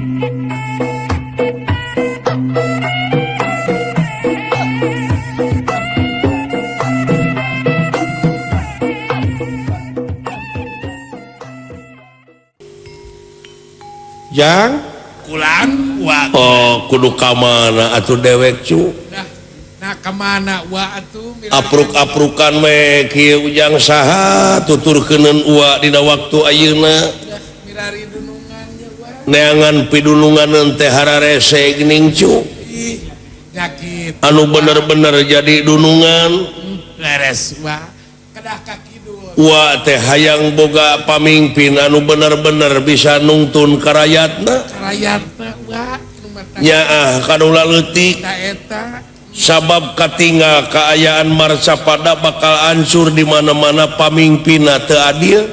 Jang kulan wa oh kudu ka mana atuh dewek cu nah ka mana wa atuh apruk-aprukan we kieu ujang saha tuturkeuneun uwa dina waktu ayeuna milari dunungan ye wa neangan pidunungan teh hararese geuning cu nyakit anu bener-bener jadi dunungan leres wa kedah ka kidul wa teh hayang boga pamingpin anu bener-bener bisa nungtun karayatna karayatna wa nyaah kanu laleutik eta sabab katinggal kaayaan marcapada bakal hancur di mana-mana pamingpinna teu adil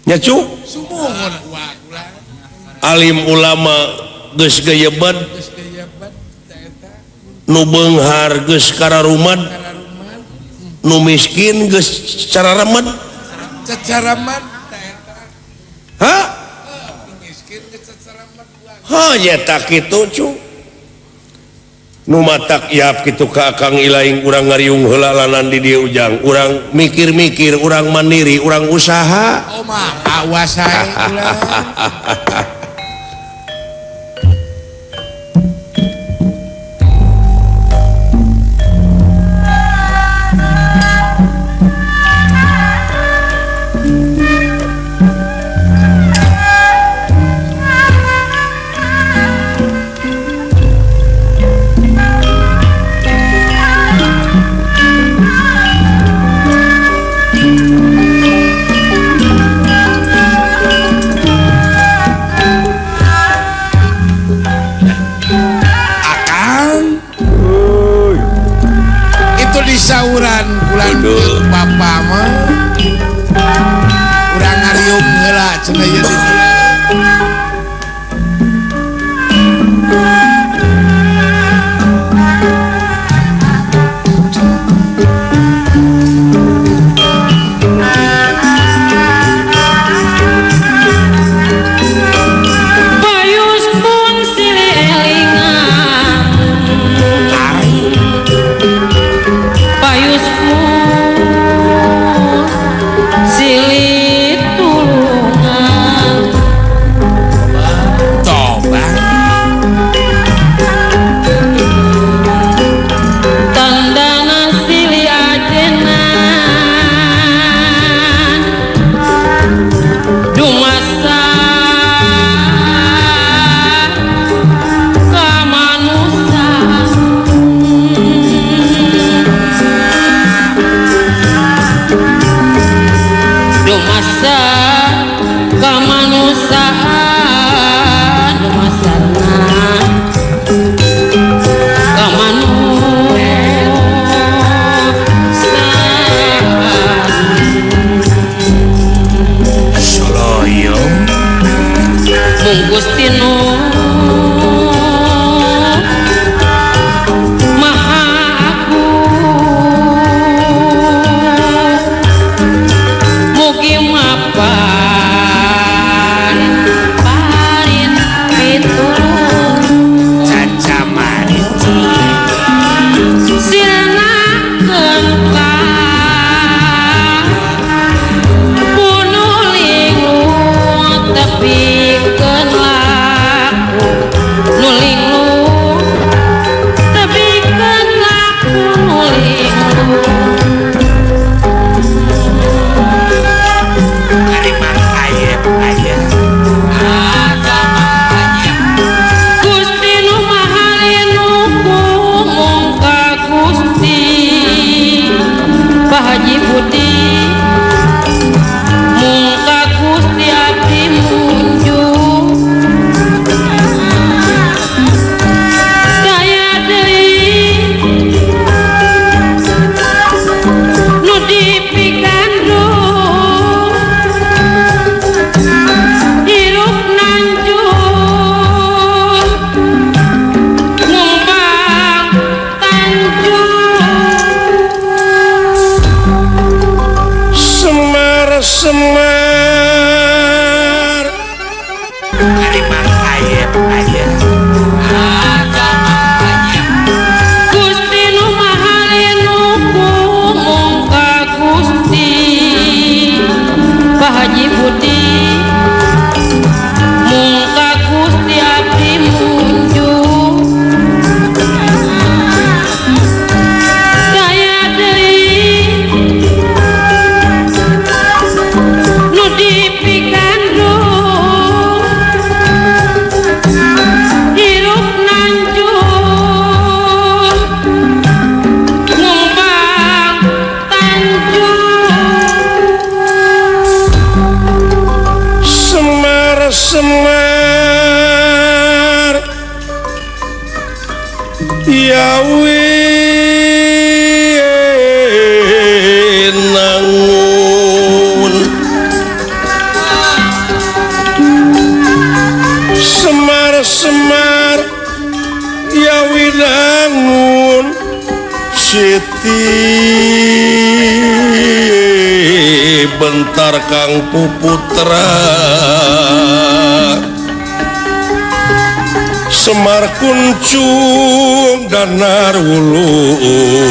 nya cu sumuhun wa alim ulama geus geuyeubet nu beunghar geus kararumad nu miskin geus cararemed cacaraman ha nu miskin geus cacaraman ha nya kitu cu nu matak yap kitu ka Akang Ilaing urang ngariung heula lanan di dieu ujang urang mikir-mikir urang mandiri urang usaha oh mah awas sae ulah. Sauran bulan bapak mah urang ngariung heula cenah ieu di dieu. Payus pun silih elingan payus pun silih tulungan toba tandana silih ajenan dumasa kamanusan dumasa kamanusan dumasana kamanusan Soloyo mung Gusti nu Maha Agung mugi mapan parin pitulung cacamarici sirnakeun ka bunuh lingu tepikeun lah. Haji Budi mungka Gusti abdi munjung daya deui nu dipikandung hirup nanjung ngumbang tanjung. Semar semar ya winangun, Semar semar ya winangun, Siti bentar Kang Puputra. Semar kuncung danar wulung,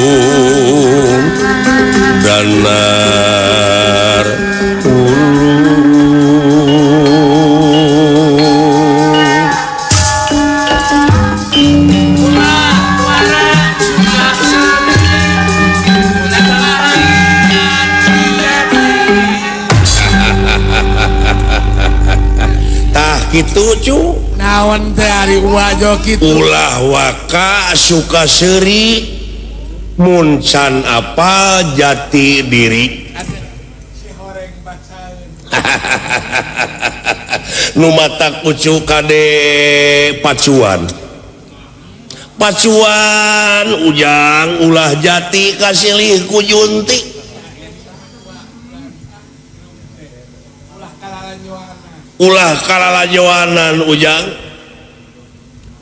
danar wulung. Tah kitu cu. Naon teh ari wajo kitu. Ulah waka suka seuri mun can apal jati diri. Nu matak ucu kade pacuan. Pacuan ujang ulah jati kasilih ku junti. Ulah kalalajoanan ujang.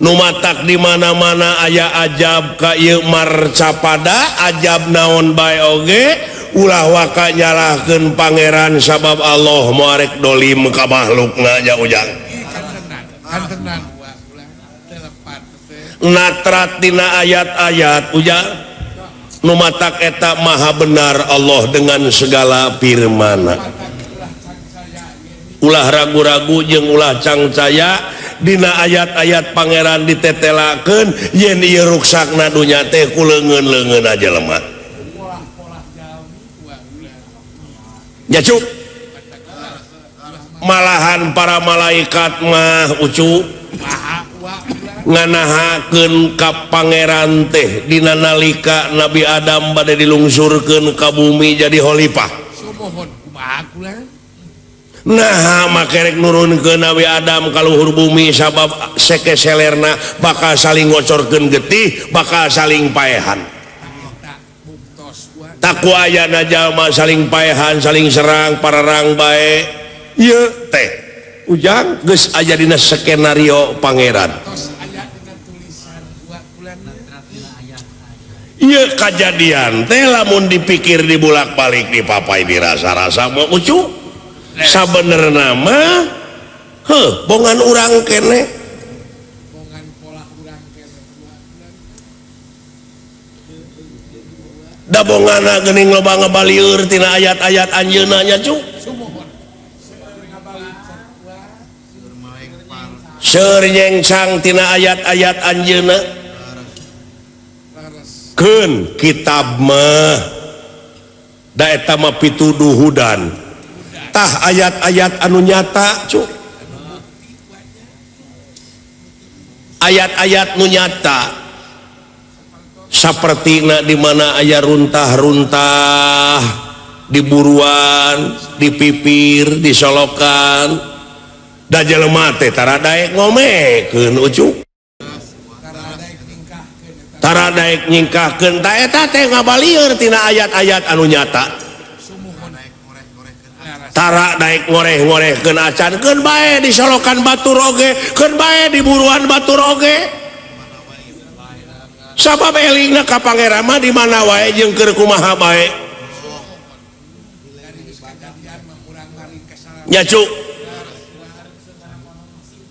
Nu matak di mana-mana aya ajab ka ieu marcapada, ajab naon bae oge, ulah waka nyalahkeun pangeran sabab Allah moarek dolim ka makhlukna nya ujang. Natrat dina ayat-ayat ujang. Nu matak eta maha benar Allah dengan segala firmana. Ulah ragu-ragu jeung ulah cangcaya dina ayat-ayat pangeran ditetelakeun yen ieu ruksakna dunya teh ku leungeun-leungeun aja lemah. Ya cuk. Malahan para malaikat mah ucu nganahakeun ka pangeran teh dina nalika Nabi Adam bade dilungsurkeun ka bumi jadi khalifah. Nah makerek nurunkeun Nabi Adam ka luhur bumi sabab seke selerna bakal saling ngocorkeun getih, bakal saling paehan. Taku ayana jalma saling paehan, saling serang, pararang bae. Ieu teh ujang geus aya dina skenario pangeran. Ieu kajadian teh lamun dipikir dibulak-balik dipapai dirasa-rasa mah ucu. Sabenerna mah heuh bongan urang kene, bongan pola urang kene, da bongana geuning loba ngabalieur tina ayat-ayat anjeunna nya cu. Seur nyengsang tina ayat-ayat anjeunna. Keun kitab mah da eta mah pituduh hudan. Tah ayat-ayat anu nyata cu. Ayat-ayat nu nyata sapertina di mana aya runtah-runtah di buruan, di pipir, di solokan. Da jelema teh tara daek ngomekeun ucu. Tara daek nyingkahkeun ta eta teh ngabalieur tina ayat-ayat anu nyata. Tara daek ngoreh-ngorehkeun acan, keun bae disolokan batur oge, keun bae di buruan batur oge. Sabab elingna ka pangeran mah di mana wae jeung keur kumaha bae. Nya cu.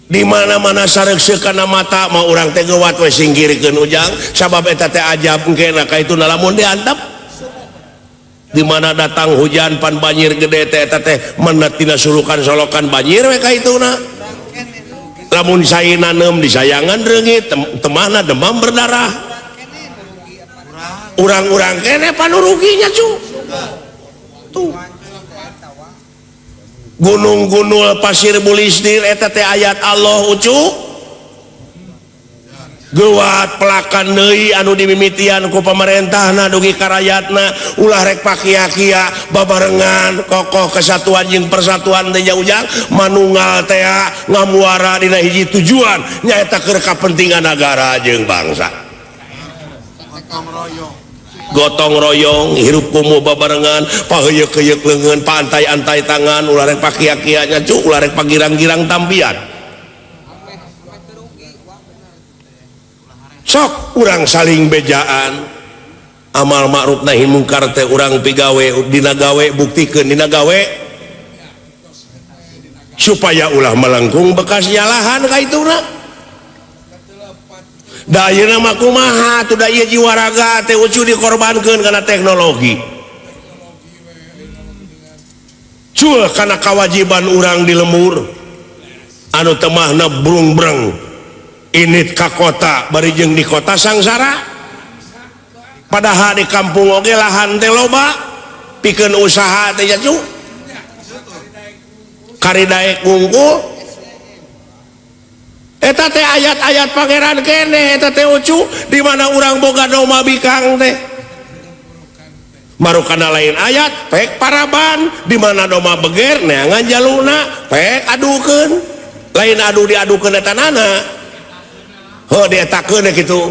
Di mana-mana sareukseuk kana mata mah urang teh geuwat we singkirkeun ujang, sabab eta teh ajab engkena ka itu lamun diantep. Di mana datang hujan pan banjir gede teh eta teh menet tina sulukan solokan banjir we ka ituna. Lamun sai nanem disayangan reungit temahna demam berdarah. Urang-urang kene panuruginya cu. Tuh. Gunung-gunul pasir bulisdir eta teh ayat Allah ucu. Geuwat pelakan deui anu dimimitian ku pamarentahna dugi ka rayatna ulah rek pakia-kia babarengan kokoh kesatuan jeung persatuan teh ujang manunggal teh ngamuara dina hiji tujuan nyaeta keur kapentingan nagara jeung bangsa. Gotong royong hirup kumuh babarengan paheuyeuk-heuyeuk leungeun paantai-antai tangan ulah rek pakia-kia nya cu ulah rek pagirang-girang tampian. Sok urang saling bejaan amal ma'ruf nahi mungkar teh urang pigawe dina gawe buktikeun dina gawe supaya ulah melengkung bekas nyalahan ka ituna. Da ayeuna mah kumaha atuh da ieu jiwa raga teh ucu dikorbankeun kana teknologi. Cul kana kawajiban urang di lembur anu temahna brung-breng init ka kota bari jeung di kota sangsara padahal di kampung oge lahan teh loba pikeun usaha teh nya cu kari daek wungkul eta teh ayat-ayat pangeran kene eta teh ucu di mana urang boga domba bikang teh marukana lain ayat pek paraban di mana domba beger neangan jaluna pek adukeun lain adu diadukeun eta nana. Oh dietakeun gitu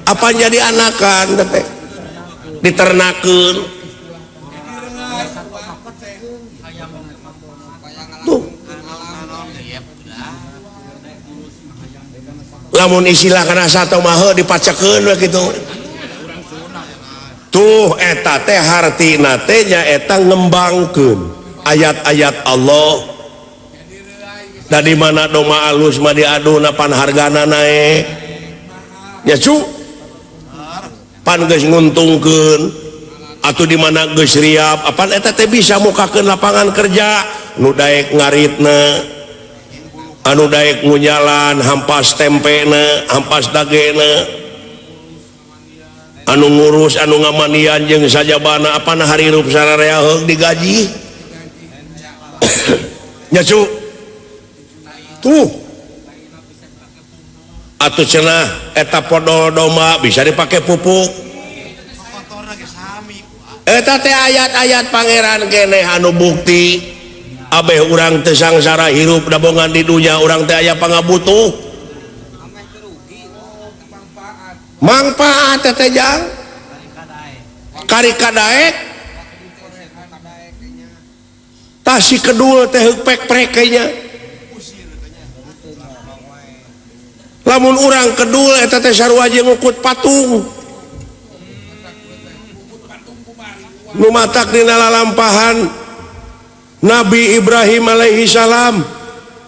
apa jadi anakan teh diternakeun tuh lamun istilah kana sato mah heuh dipacekeun we kitu tuh eta teh hartina teh nyaeta ngembangkeun ayat-ayat Allah. Da di mana domba alus mah diaduna pan hargana naek ya cu pan geus nguntungkeun atuh di mana geus riap apan eta teh bisa mukakeun lapangan kerja nu daek ngaritna anu daek ngunyalan hampas tempena hampas dagena anu ngurus anu ngamanian jeung sajabana apan harirup sararea heug digaji nya cu tuh atuh cenah eta podol domba bisa dipakai pupuk eta teh ayat-ayat pangeran keneh anu bukti abeh urang teu sangsara hirup dabongan di dunya urang teh aya pangabutuh mangpaat teh jang kari kadaek tah si kedul teh pek-prek nya. Lamun urang kedul eta teh sarua jeung ngukut patung. Nu matak dina lalampahan Nabi Ibrahim alaihi salam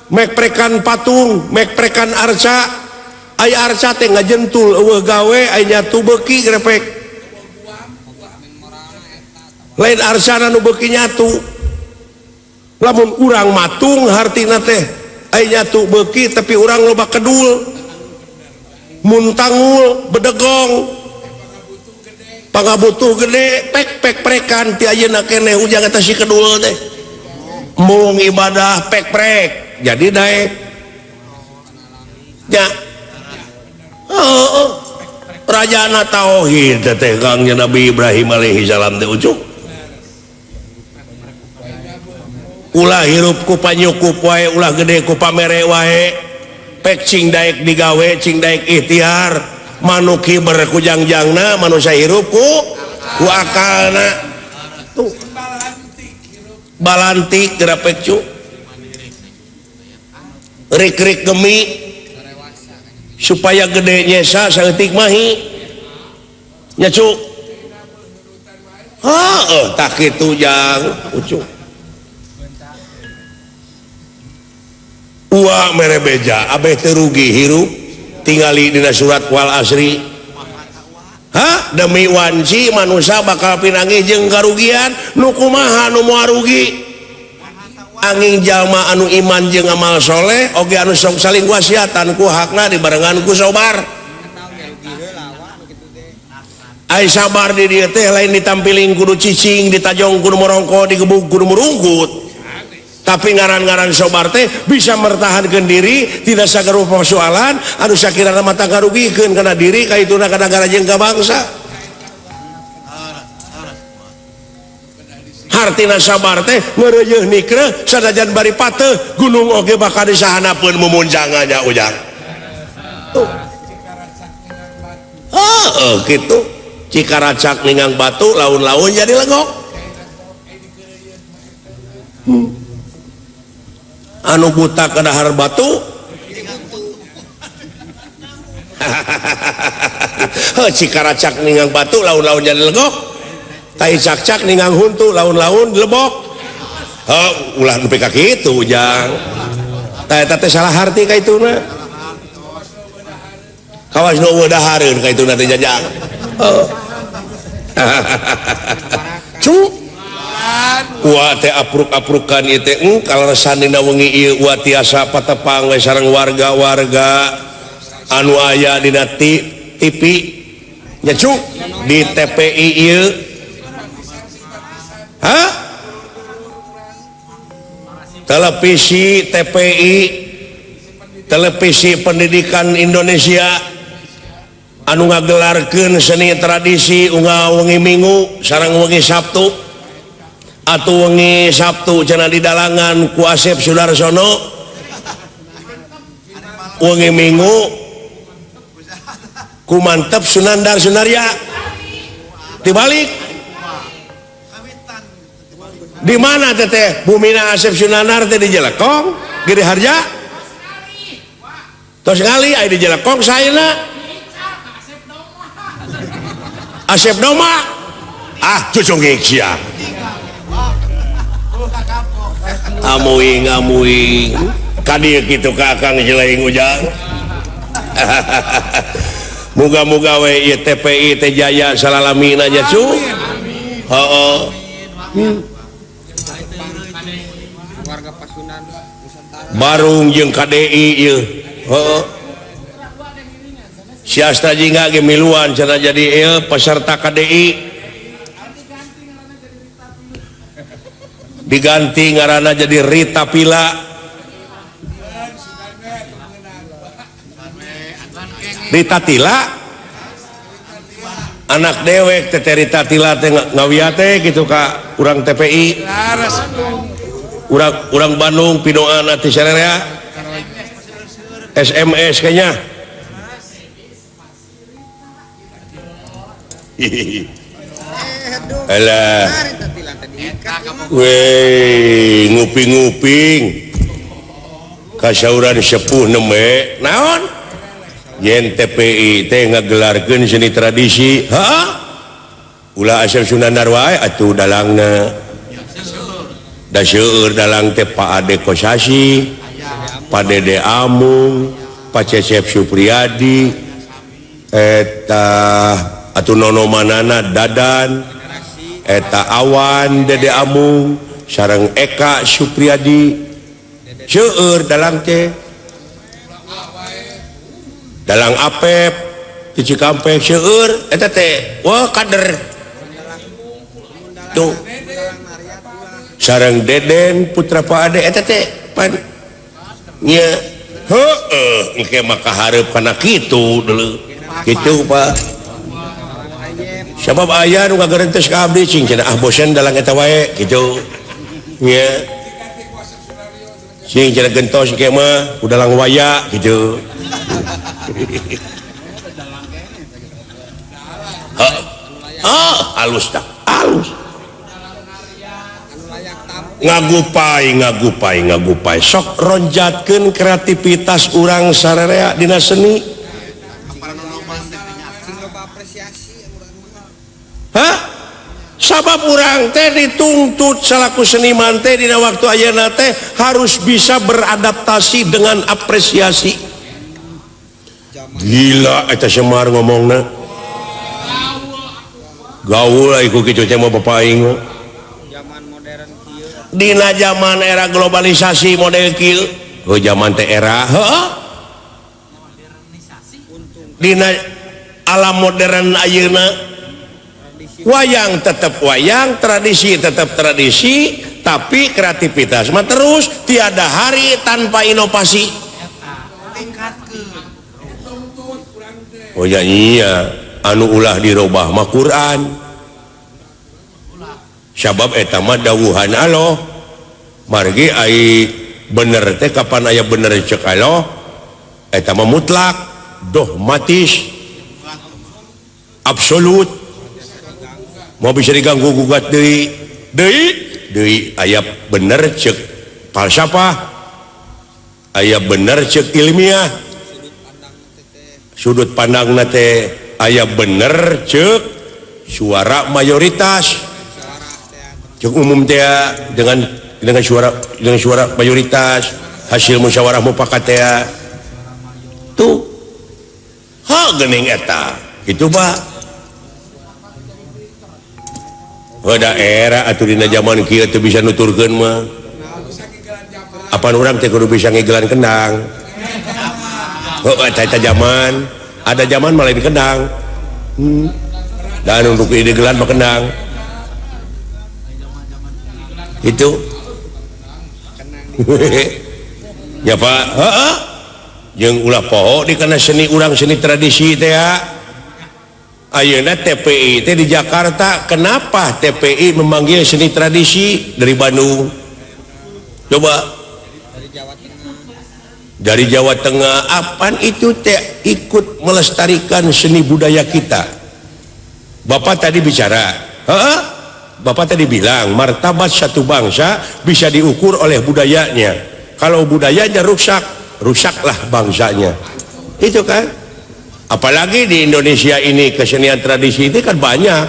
mekprekan patung, mekprekan arca. Aya arca teh ngajentul eueuh gawe aya nyatu beuki grepek. Lain arcana nu beuki nyatu. Lamun urang matung hartina teh aya nyatu beuki tapi urang loba kedul. Muntangul bedegong pangabutuh gede pek-pek prekan ti ayeuna keneh ujang eta si kedul teh mung ibadah pek-prek jadi daek nya heuh rajana tauhid teh Kang Nabi Ibrahim alaihi salam teh ucuk ulah hirup ku panyukup wae ulah gede ku pamere wae pek cing daek digawe cing daek ikhtiar manuk hiber ku jangjangna manusia hirup ku akalna tuh balantik geura pek cu rik-rik gemi supaya gede nyesa saeutik mahi nya cu heuh tah kitu jang ucu Ua mere beja abeh teu rugi hirup tingali dina surat wal asri. Hah? Demi wanci manusia bakal pinanggih jeung karugian nu kumaha nu moal rugi. Angin jalma anu iman jeung amal soleh oge anu sok saling wasiatan ku hakna dibarengan ku sobar. Ai sabar di dieu teh lain ditampiling kudu cicing, ditajong kudu morongko, digebug kudu murungkut. Tapi ngaran-ngaran sobar teh bisa mertahankeun diri tidak sagarupa persoalan anu sakirana mata ngarugikeun kana diri kaituna kana nagara jeung ka bangsa. Hartina sabar teh ngeureuyeuh nikreuh sanajan bari pateuh gunung oge bakal disahanapeun mumunjangannya ujang. Tuh. Heeh kitu. Cikaracak ningang batu laun-laun jadi legok. Anu buta kedahar batu. Heuh cikaracak ningang batu laun-laun jadi legok. Tai cak-cak ningang huntu laun-laun lebok. Heuh ulah nepi ka kitu ujang. Tah eta teh salah harti ka ituna. Kawas nu eueuh dahareun ka ituna teh jajang. Heuh. Cu Wa teh apruk-aprukan ieu teh kaleresan dina wengi ieu wa tiasa patepang we sareng warga-warga anu aya dina TV nya cu di TPI ieu. Hah? Televisi TPI, Televisi Pendidikan Indonesia anu ngagelarkeun seni tradisi unggal wengi Minggu sareng wengi Sabtu. Atuh wengi Sabtu cenah di dalangan ku Asep Sudarsono, wengi Minggu ku Mantep Sunandar Sunarya. Dibalik di mana teteh bumina Asep Sunandar teh di Jelekong Giri Harja tos ngali aya di Jelekong saena Asep Doma ah cucung sia. Amuing amuing kadieu kitu ka Akang Cilaing ujang. Muga-muga we ieu TPI teh jaya salalamina nya cu. Heeh. Barung jeung KDI ieu. Heeh. Si Asta jingga ge miluan cenah jadi ieu peserta KDI. Diganti ngaranna jadi Rita Pila. Rita Tila anak dewek teh Rita Tila teh ngawia teh gitu ka urang TPI. Urang Bandung pidoana teh sarerea. SMS kayaknya. Alah. Weh, nguping-nguping. Kasauran sepuh neme naon? Yen TPI teh ngagelarkeun seni tradisi. Heeh. Ulah Asep Sunandar wae atuh dalangna. Da seueur dalang teh Pak Ade Kosasi, Pak Dede Amung, Pak Cecep Supriyadi, eta atuh nono manana Dadan, eta Awan Dede Amung, sareng Eka Supriyadi. Seueur dalang teh. Dalang Apep di Cikampek seueur eta teh wah kader. Tuh. Sareng Deden putra Pak Ade eta teh pan nya heueuh engke mah kahareup kana kitu deuleu. Kitu Pak. Sabab aya nu ngagerentes ka abdi cing cenah ah bosen dalang eta wae kitu. Nya. Cing cenah gentos engke mah udalang waya kitu. Ah, halus dah, halus. Ngagupai, ngagupai, ngagupai. Sok ronjatkeun kreativitas urang sararea dina seni. Hah? Sabab urang teh dituntut salaku seniman teh dina waktu ayeuna teh harus bisa beradaptasi dengan apresiasi. Gila eta Semar ngomongna. Gaul ku kitu teh mah bapak aing. Zaman modern kieu. Dina zaman era globalisasi model kieu. Heuh zaman teh era heuh. Dina alam modern ayeuna wayang tetap wayang, tradisi tetap tradisi, tapi kreativitas mah terus, tiada hari tanpa inovasi. Oh ya iya, anu ulah dirobah mah Quran. Sabab eta mah dawuhan Allah. Margi ai bener teh kapan aya bener cek Allah, eta mah mutlak, dogmatis, absolut. Mau bisa diganggu gugat deui deui deui aya bener cek falsafah, aya bener cek ilmiah, sudut pandangna teh aya bener cek suara mayoritas, cek umum teh dengan suara mayoritas hasil musyawarah mufakat teh tuh ha geuning eta kitu Pak. Udah era atuh dina zaman kieu teu bisa nuturkeun mah. Apan urang teh kudu bisa ngigelan kendang. Heuh eta zaman, ada zaman mah lain kendang. Dan untuk digelan mah kendang. Itu. Ya Pak, heeh. Jeung ulah poho di kana seni urang seni tradisi teh ya. Ayeuna TPI teh di Jakarta, kenapa TPI memanggil seni tradisi dari Bandung? Coba dari Jawa Tengah. Dari Jawa Tengah, apaan itu teh ikut melestarikan seni budaya kita. Bapak tadi bicara, heeh? Bapak tadi bilang martabat satu bangsa bisa diukur oleh budayanya. Kalau budayanya rusak, rusaklah bangsanya. Itu kan? Apalagi di Indonesia ini kesenian tradisi itu kan banyak.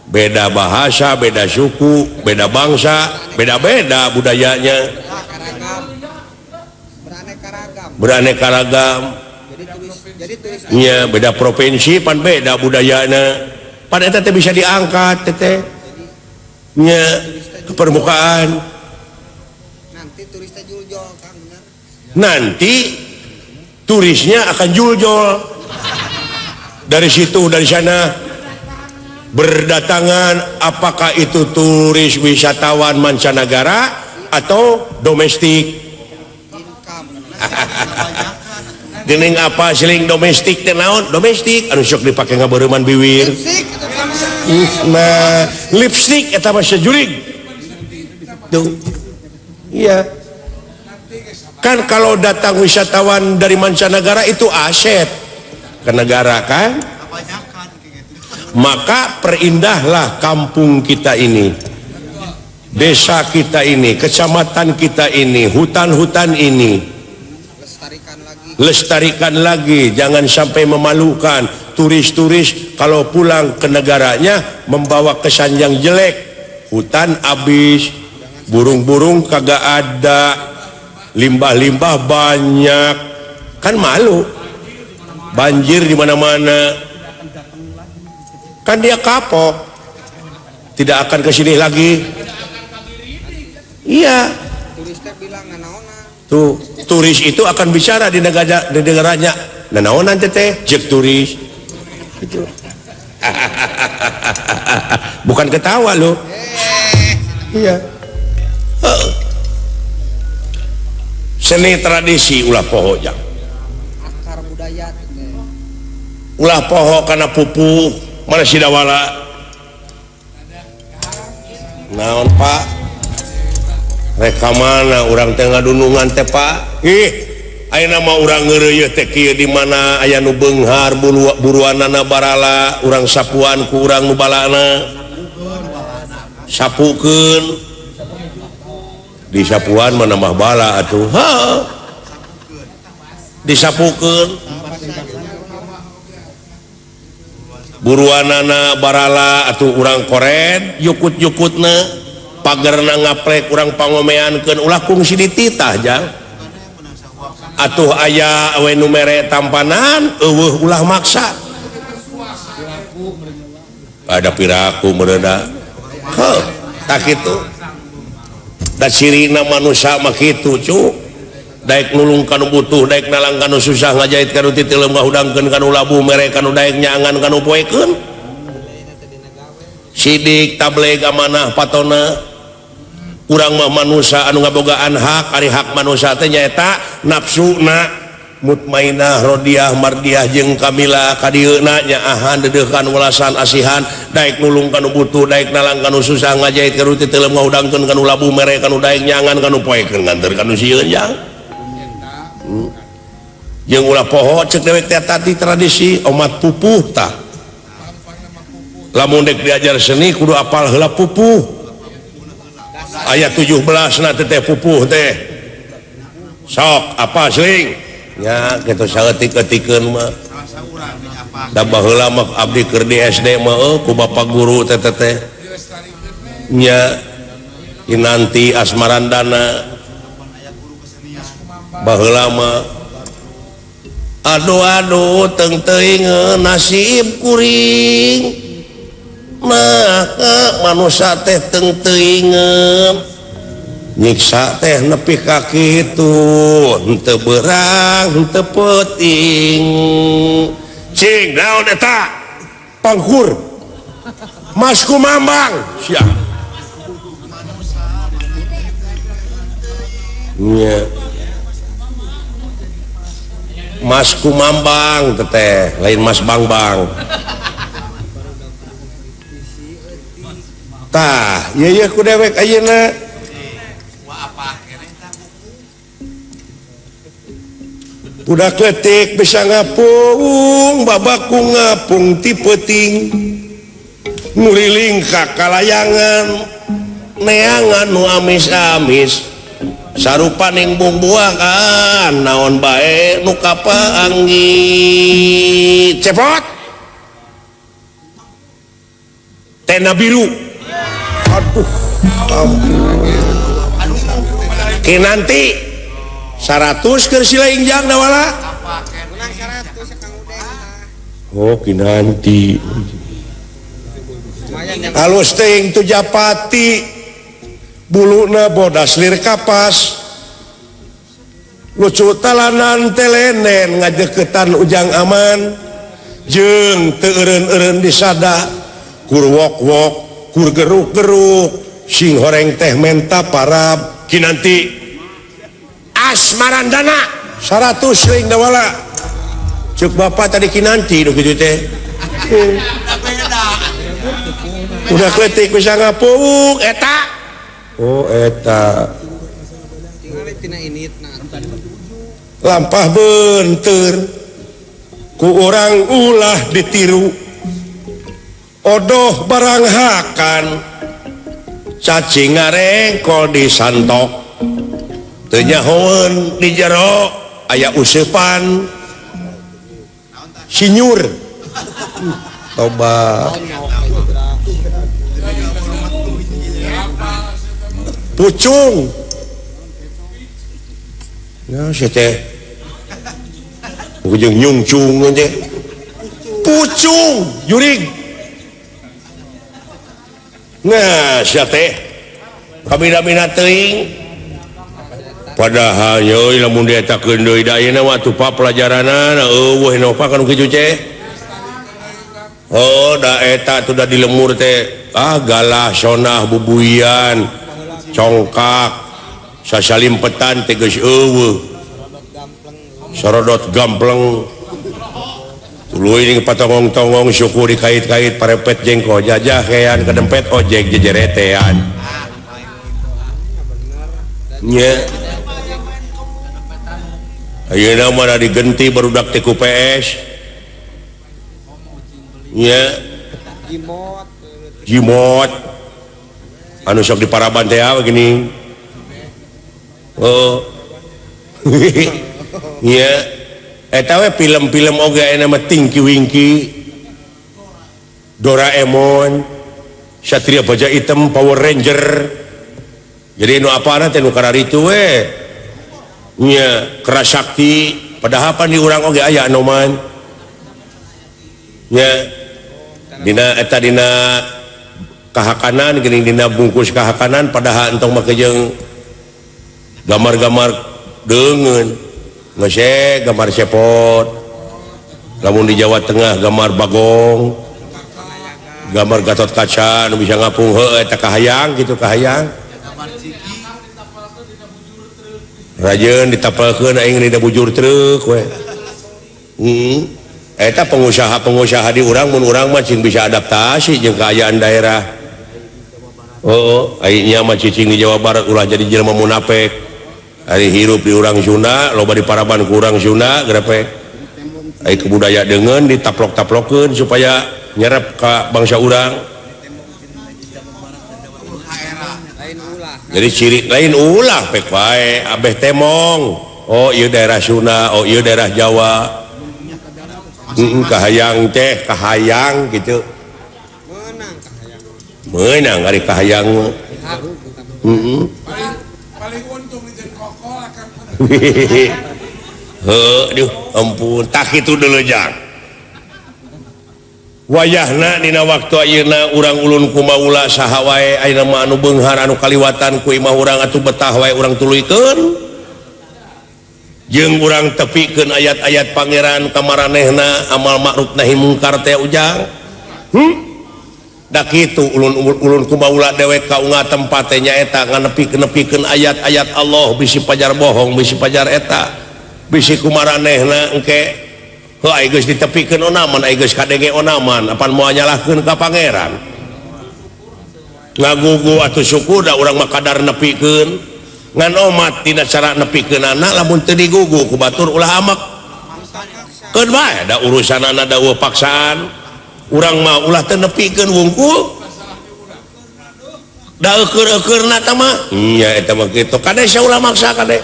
Beda bahasa, beda suku, beda bangsa, beda-beda budayanya. Beraneka ragam. Iya, beda provinsi pan beda budayanya. Pan eta teh bisa diangkat teh. Nya ke permukaan. Nanti turisnya juljol, Kang, benar. Nanti turisnya akan juljol. Dari situ, dari sana berdatangan, apakah itu turis wisatawan mancanegara atau domestik. Gening apa seling domestik teh naon? Domestik anu sok dipake ngabareuman biwir. Nah, lipstick eta mah sejurig. Tuh. Iya. Kan kalau datang wisatawan dari mancanegara itu aset ke negara kan? Maka perindahlah kampung kita ini, desa kita ini, kecamatan kita ini, hutan-hutan ini. Lestarikan lagi, jangan sampai memalukan turis-turis kalau pulang ke negaranya membawa kesan yang jelek. Hutan habis, burung-burung kagak ada, limbah-limbah banyak, kan malu. Banjir di mana-mana. Kan dia kapok, tidak akan ke sini lagi. Iya. Tuh, turis itu akan bicara di negara, di negaranya. Nanaonan teteh, jek turis. Gitu. Bukan ketawa loh. Iya. Seni tradisi ulah poho jang. Akar budaya. Ulah poho kana pupuh, mana sidawala. Naon Pak? Reka mana urang teh ngadunungan teh Pak? Ih, ayeuna mah urang ngeureuyeuh teh kieu di mana aya nu beunghar buruanana barala, urang sapuan ku urang nu balana. Sapukeun. Di sapuan mah nambah bala atuh. Heuh. Disapukeun. Buruanana barala atuh urang kored yukut-yukutna. Pagerna ngaplek urang pangomeankeun ulah kungsi dititah jang. Atuh aya we nu mere tampanan eueuh ulah maksa. Ada piraku meureuda. Heuh, tah kitu. Da cirina manusia mah kitu, cu. Daek nulung kanu butuh, daek nalang kanu susah, ngajahit kanu titileum, ngahudangkeun kanu labuh, mere kanu daek nyangan kanu poekeun. Sidik tableg amanah patona. Urang mah manusia anu ngabogaan hak, ari hak manusia teh nyaeta nafsuna mutmainah rodiah mardiah jeung kamila kadieuna nyaahan dedeuhkan welasan asihan daek nulung kanu butuh, daek nalang kanu susah, ngajahit kanu titileum, ngahudangkeun kanu labuh, mere kanu daek nyangan kanu poekeun, nganter kanu sieun jang. Jeung ulah poho cek dewek teh tadi tradisi omat pupuh tah. Lamun dek diajar seni kudu apal heula pupuh. Ayat 17 na teh pupuh teh. Sok apa seling? Nya kitu saeutik-eutikeun mah. Da baheula mah abdi keur di SD mah ku bapak guru teh teh. Nya Kinanti Asmarandana baheula mah aduh aduh teng teuing nasib kuring nah manusia teh teng teuing nyiksa teh nepi ka kitu henteu beurang henteu peuting cing naon eta pangkur Mas Kumambang sia nya Mas Kumambang teteh lain Mas Bangbang tah ieu ye ku dewek ayeuna budak leutik bisa ngapung babaku ngapung ti peuting nguriling ka kalayangan neangan nu amis-amis sarupaning bungbuangan naon bae nu kapaanggi cepot tenda biru aduh ampun Kinanti 100 keur sila injang dawala oh Kinanti halus teuing tu japati buluna bodas lir kapas lucu talanan telenen ngajeketan ujang aman jeung teu eureun-eureun disada kur wok-wok kur geruk-geruk sing horeng teh menta parab Kinanti Asmarandana 100 ring dawala cek bapak tadi Kinanti nu kitu teh udah kletik bisa ngapung eta oh eta lampah benteur ku urang ulah ditiru odoh barang hakan cacing ngarengkol disantok teu nyahoeun di jero aya useupan sinyur toba pucung ya si teh ujung nyungcung teh pucung jurig nah si teh kabina-bina teuing padahal yeuh lamun dietakeun deui da ayeuna mah atuh pelajaranana eueuh nopa kanu kitu ceh oh da eta tuh da di lemur teh ah galah sonah bubuian congkak sasalimpetan teh geus eueuh sorodot gampleng tuluy ning patongong-tongong syukur dikait-kait parepet jengko jajah kean kedempet ojek jejeretean nya ayeuna mah digenti barudak teh ku PS nya jimot anu sok di paraban teh gini oh nya eta we film-film oge aya mah Tinky Winky Doraemon Satria Baja Hitam Power Ranger jadi nu apana teh nu kararitu we nya Kerasakti padahal pan di urang oge aya anoman nya Dina eta dina kahakanan geuning dina bungkus kahakanan padahal entong make jeung gambar-gambar deungeun. Geus gambar cepot. Lamun di Jawa Tengah gambar Bagong, gambar Gatot Kaca nu bisa ngapung heuh eta kahayang kitu kahayang. Rajeun ditapelkeun aing dina bujur truk we. Heeh. Eta pengusaha-pengusaha di urang mun urang mah cing bisa adaptasi jeung kaayaan daerah. Heeh, aing nya mah cicing di Jawa Barat ulah jadi jelema munafik. Ari hirup di urang Sunda, loba di paraban ku urang Sunda grepe. Ai kebudaya deungeun ditaplok-taplokeun supaya nyerep ka bangsa urang. Jadi ciri lain ulah pek wae abeh temong. Oh ieu daerah Sunda, oh ieu daerah Jawa. Kahayang teh kahayang gitu. Meunang ari kahayang. Heeh. Paling untung jeung kokol akan. Heuh, duh ampun tah kitu deuleu jang. Wayahna dina waktu ayeuna urang ulun kumaula saha wae ayeuna mah anu beunghar anu kaliwatan ku imah urang atuh betah wae urang tuluykeun. Jeung urang tepikeun ayat-ayat pangeran ka maranehna amal ma'ruf nahi mungkar teh ujang. Da kitu ulun kumaula dewek ka unga tempat teh nyaeta nganepi-nepikeun ayat-ayat Allah bisi pajar bohong bisi pajar eta bisi kumaranehna engke heuh ai geus ditepikeun onaman ai geus kadenge onaman apan moal nyalahkeun ka pangeran. Ngagugu atuh syukur da urang mah kadar nepikeun. Ngan omat tina cara nepikeun anak lamun teu digugu ku batur ulah amek. Keun bae da urusanana da eueuh paksaan. Urang mah ulah teu nepikeun wungkul. Da eueur-eueurna tah mah. Nya eta mah kitu. Kade sia ulah maksa kade.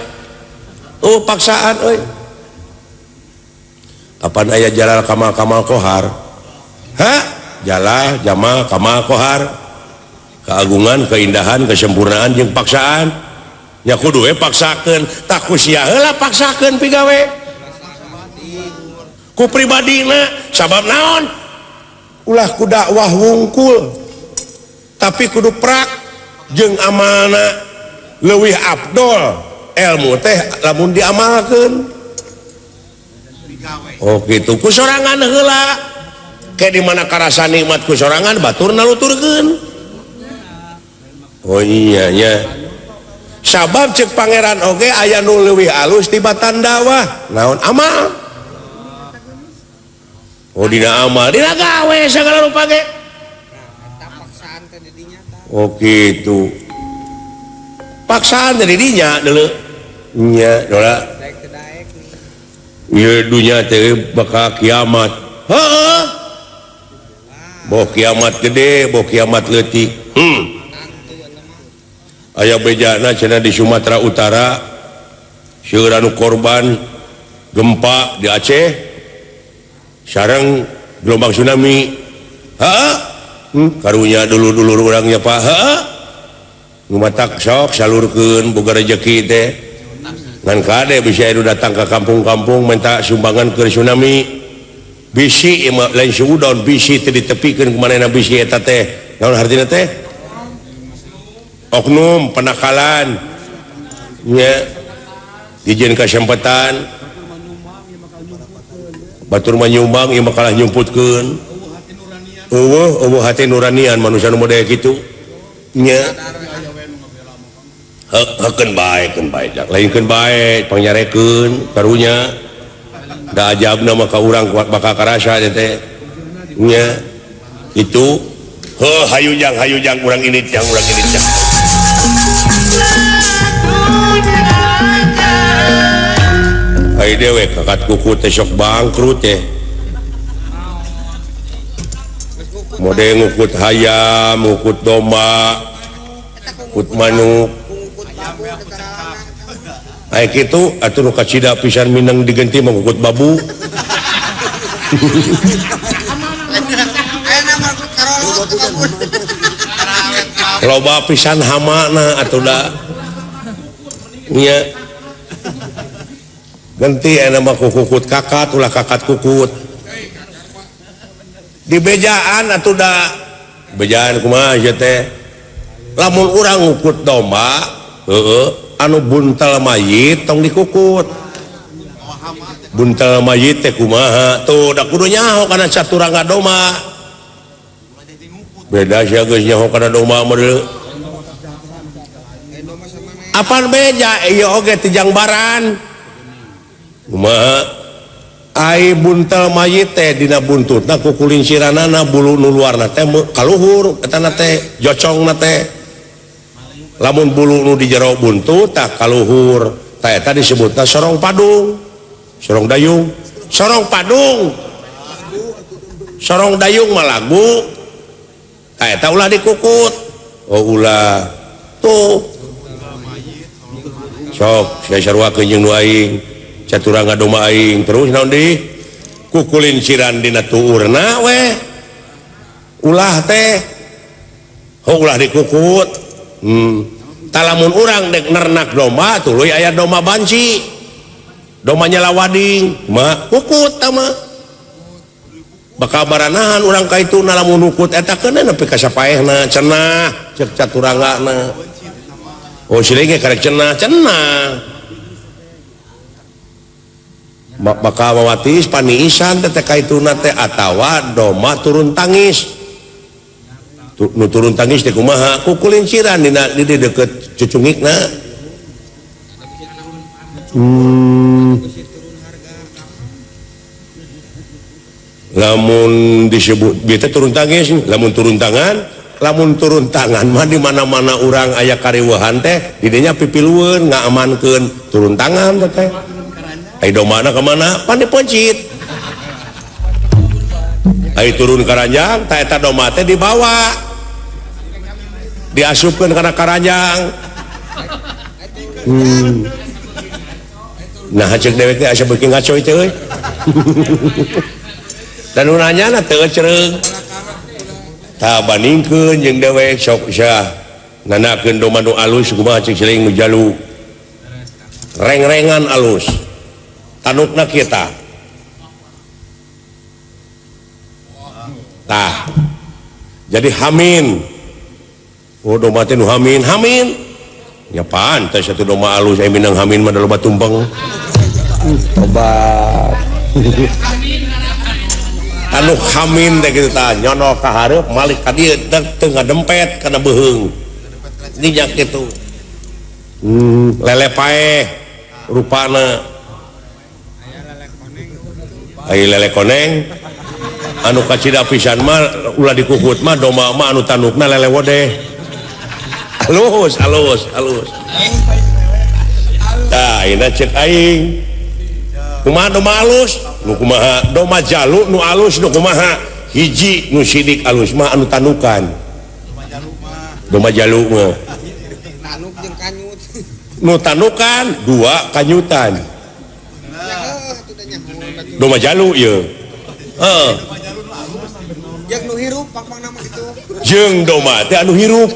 Oh paksaan euy. Kapan aya Jalal Kamal Kamal Kohar? Ha? Jalal Jamal Kamal Kohar. Keagungan, keindahan, kesempurnaan jeung paksaan. Ya kudu we paksakeun, tah ku sia heula paksakeun pigawe. Ku pribadina sabab naon? Ulah ku dakwah wungkul. Tapi kudu prak jeung amalna leuwih afdol ilmu teh lamun diamalkeun. Oh gitu, ku sorangan heula. Ke di mana karasa nikmat ku sorangan batur naluturkeun. Oh iya nya. Sabab cek pangeran oge aya nu leuwih alus tibatan dakwah. Naon amal? Oh dina amal, dina gawe sagala rupa ge. Oh gitu. Paksaan teh di dinya deuleu. Nya dola. Ieu dunya teh bakal kiamat. Heeh. Boh kiamat gede, boh kiamat leutik. Aya bejana cenah di Sumatera Utara seueur anu korban gempa di Aceh sareng gelombang tsunami. Heeh. Karunya dulur-dulur urangnya Pak. Heeh. Nu matak sok salurkeun boga rejeki teh. Ngan kade bisa anu datang ke kampung-kampung minta sumbangan ke tsunami. Bisi ieu lain suudon bisi teh ditepikeun ku manehna bisi eta teh. Naon hartina teh? Oknum penakalan nya dijieun kasempetan batur mah nyumbang ieu mah kalah nyumputkeun. Eueuh eueuh hate nuranian manusia nu model kitu nya. Heukeun bae keun bae lainkeun bae pangnyarekeun karunya da ajabna mah ka urang kuat bakal karasa teh nya itu. Heuh hayu jang urang ini jang urang ini jang. Ai dewek kakat kuku teh sok bangkrut teh. Mode ngukut hayam, ngukut domba, ngukut manuk. Ai kitu atuh nu kacida pisan mineng digenti mah ngukut babu. Loba pisan hamana atuh da. Nya. Ganti aya mah kukut kakat ulah kakat kukut. Di bejaan atuh da bejaan kumaha ieu teh lamun urang ngukut domba heueuh anu buntel mayit tong dikukut. Buntel mayit teh kumaha tuh da kudu nyaho kana caturangga domba. Beda sia geus nyaho kana domba mah deuleu. Apan beja ieu oge ti jangbaran. Kumaha ai buntel mayit teh dina buntutna kukulinciranana bulu nu luarna teh kaluhur etana teh jocongna teh. Lamun bulu nu di jero buntut tah kaluhur tah eta disebutna sorong padung. Sorong dayung, sorong padung. Sorong dayung mah lagu. Tah eta ulah dikukut. Oh ulah. Tuh. Sok sia saruakeun jeung nu aing. Caturangga domba aing terus naon deui? Kukulinciran dina tuurna we. Ulah teh. Oh ulah dikukut. Talamun urang dek nernak domba tuluy aya domba banci. Domba nyalawading, mah kukut tah mah. Bakal baranahan urang ka itu lamun nukut eta keun nepi ka sapaehna cenah ceuk caturanggana. Oh siling ge karek cenah cenah. Bakal mawatis paniisan teh ka ituna teh atawa domba turun tangis. Nu turun tangis teh kumaha? Kukulinciran dina di deukeut cucungikna. Lamun disebut bieu teh turun tangis, lamun turun tangan mah di mana-mana urang aya kariweuhan teh didinya pipilueun ngaamankeun turun tangan teh. Ai domana ka mana? Pan dipencit. Ai turun karanjang tah eta domba teh dibawa. Diasupkeun kana karanjang. Nah ceuk dewek teh asa beuki ngaco teh euy. Dan nu nanyana teu cereung. Tah bandingkeun jeung dewek sok sia nanakeun domba nu alus kumaha ceuk siling nu jalu. Reng-rengan alus. Tanukna kita. Tah. Jadi hamin. Oh domba teh nu hamin, hamin. Nya pantes atuh domba alus aya minang hamin mah loba tumpeng. Tobat. Anu hamin teh kitu tah nyono ka hareup malik ka dieu teu ngadempet kana beuheung. Ninyak kitu. Lele paeh rupana. Ai lele koneng anu kacida pisan mah ulah dikukut mah domba mah anu tanukna lele wodeh. Alus alus alus. Tah ayeuna ceuk aing. Kumaha domba alus? Nu kumaha? Domba jalu nu alus nu kumaha? Hiji nu sidik alus mah anu tanukan. Domba jalu mah. Tanuk jeung kanyut. Nu tanukan dua kanyutan. Domba jalu ieu. Heeh. Jeung nu hirup pang-pangna mah kitu. Jeung domba teh anu hirup.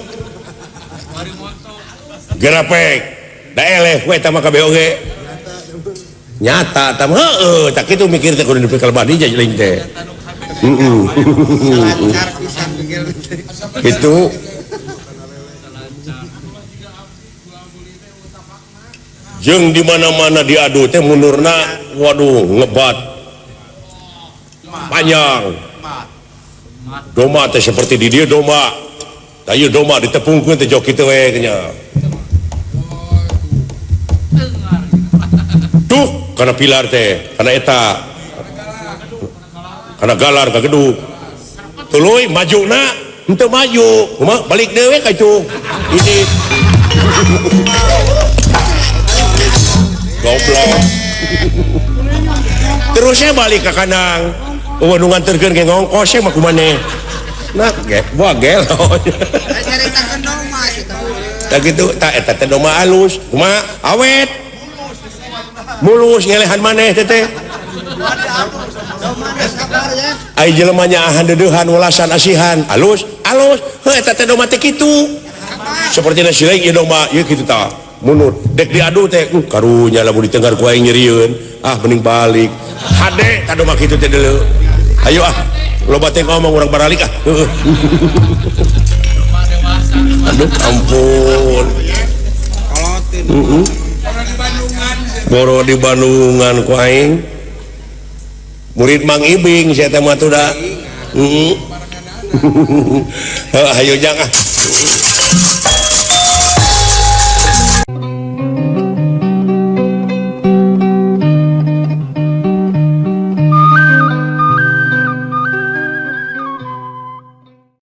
Gerapek. Da eleh we eta mah kabeh oge. Nyata tam heueuh tak kitu mikir teh kudu dipikir badi jeung teh. Heeh. Lancar pisan mikir teh. Kitu. Jeung di mana-mana diadu teh mundurna waduh ngebat. Panjang. Domba teh seperti di dieu domba. Tah ieu domba ditepungkeun teh jok kitu we nya. Tuh kana pilar teh, kana eta. Kana galar ka gedug. Tuluy majuna henteu maju, kumaha balik deui we ka itu. Ini. Goblok. Terusnya balik ke kandang. Eueuh nu nganterkeun ge ngongkos mah kumaneh. Nah, ge, buah gelo. Nyaritakeun domba eta. Tah kitu, tah eta teh domba alus. Kumaha? Awet. Mulus ngelehan maneh teh teh. Ai jelema nyaahan deudeuhan welasan asihan, alus, alus. Heuh eta teh domba teh kitu. Sapertina sileung ieu domba, ieu kitu tah. Mundur, dek diadu teh, karunya lamun ditenggar ku aing nyerieun. Ah mending balik. Hade ka domba kitu teh deuleu. Ayo ah. Loba teh ngomong urang baralik ah. Aduh ampun. Boro di Bandungan ku aing. Murid Mang Ibing saya teh mah tuh da. Heeh. Hayu jang ah.